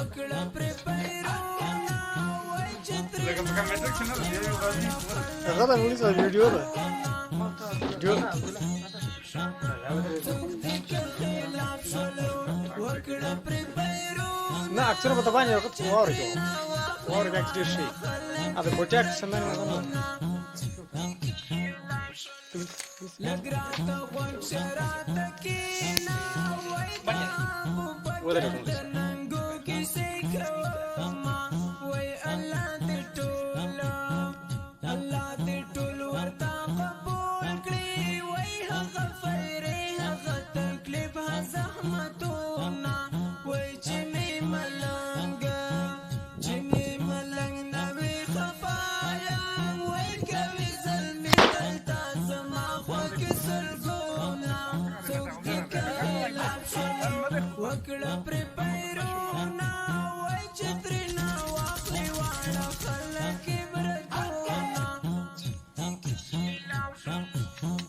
وکړه پرې پیرونه وای چې لکه په کمپیوټر کې نه ده یو غازي. هغه د انګلیس ویډیو ده، ویډیو ده. څوک دې که خلاف شولو وکړه پرې پیرونه. نه، اکثر په باندې هغه څه واوري جو واوري بیا ډېر شي ا د کوټه کې سمه نه ده. لګراته غوږ شراته کینا وای ودرېږه. ننګو کیسې کوما وای الله دې ټول، الله دې ټول ورته قبول کړي وای هغه فیرې، هغه تکلیف، زحمتونه وای چې می ملنګ، چې می ملنګ نوې خفایا وای کوي زلمی دلته زما خوا کې سلګونه. څوک دې که خلاف شولو وکړه پرې پیرونه وای چې ترېنه واخلي واړه خلک عبرتونه.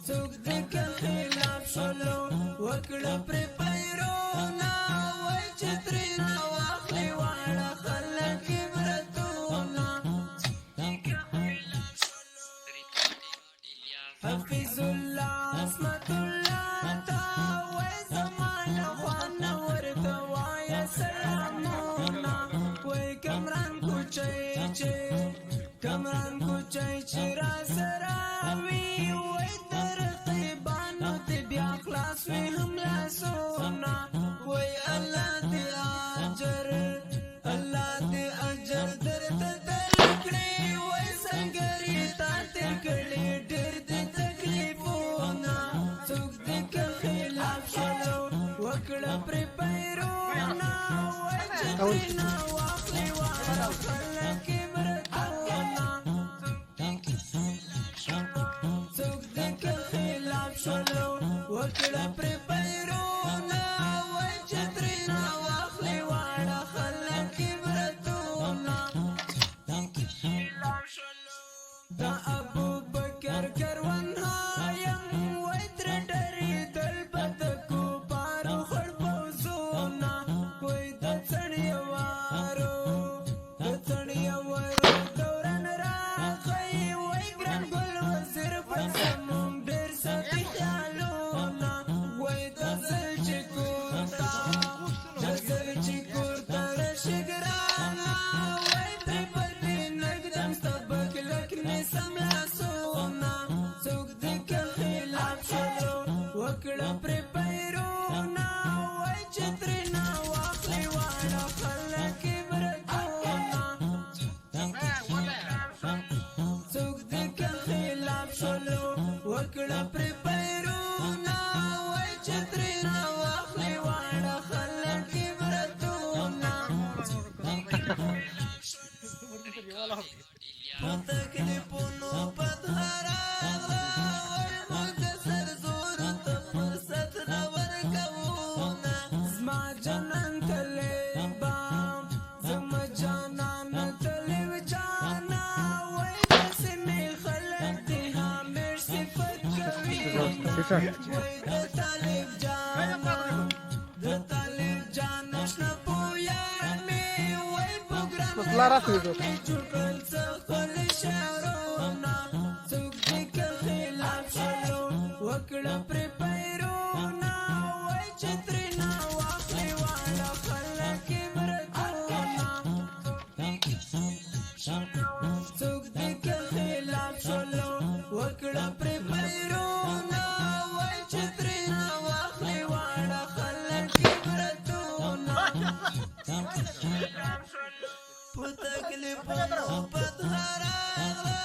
څوک دې که خلاف شولو وکړه پرې پیرونه وای چې ترېنه واخلي واړه خلک عبرتونه. حفیظ الله عصمت الله تا وای زمانه خوانه ورته وایه سلامونه وای. کمران کوچی چې، کمران کوچی چې را سره وي وای تر رقیبانو دې بیا خلاص وي هم لاسونه وای. الله دې اجر، الله دې اجر درته درکړي وای سنګرې تا تیر کړي ډېر دې تکلیفونه. څوک دې که خلاف شولو وکړه پرې پیرونه وای چې ترېنه واخلي واړه خلک عبرتونه. څوک دې که خلاف شولو وکړه پرې پیرونه وای چې ترېنه واخلي واړه خلک عبرتونه. د ابو بکر کروان یم وای تر ډریدل بد کو پارو خړ پوزونه وای. د څړی وارو، د څړی وارو دوران راغی وای ګران ګل وزیر په زمون ډېر ساتي خیالونه وای. د ځل چې کورتا، د ځل چې کورتا راشي ګرانه وای پرې پردې نږدم ستبک لک نیسم لاسونه. څوک دې که خلاف شولو وکړه پرې پیرونه وای چې ترېنه واخلي واړه خلک عبرتونه. څوک دې که خلاف شولو وکړه پرې پیرونه وای چې ترېنه واخلي واړه خلک عبرتونه. په تکلیفونو فتح راغله وای موږ سر زور ته فرصت نه ورکوونه. زما جانان تللی با، زما جانان تللی جانا وای داسې مې خلک دي همیش صفت کوي وای. د طالب جانا، د طالب جان شنه پویا مې وای پروګرام مسله راسي جو. جوړ کړل څه ښکلي شعرونه. څوک دې که خلاف شولو وکړه پرې پیرونه وای چې ترېنه واخلي واړه خلک عبرتونه. څوک دې که خلاف شولو وکړه پرې پیرونه وای چې ترېنه واخلي واړه خلک عبرتونه. په تکلیفونو فتح راغله.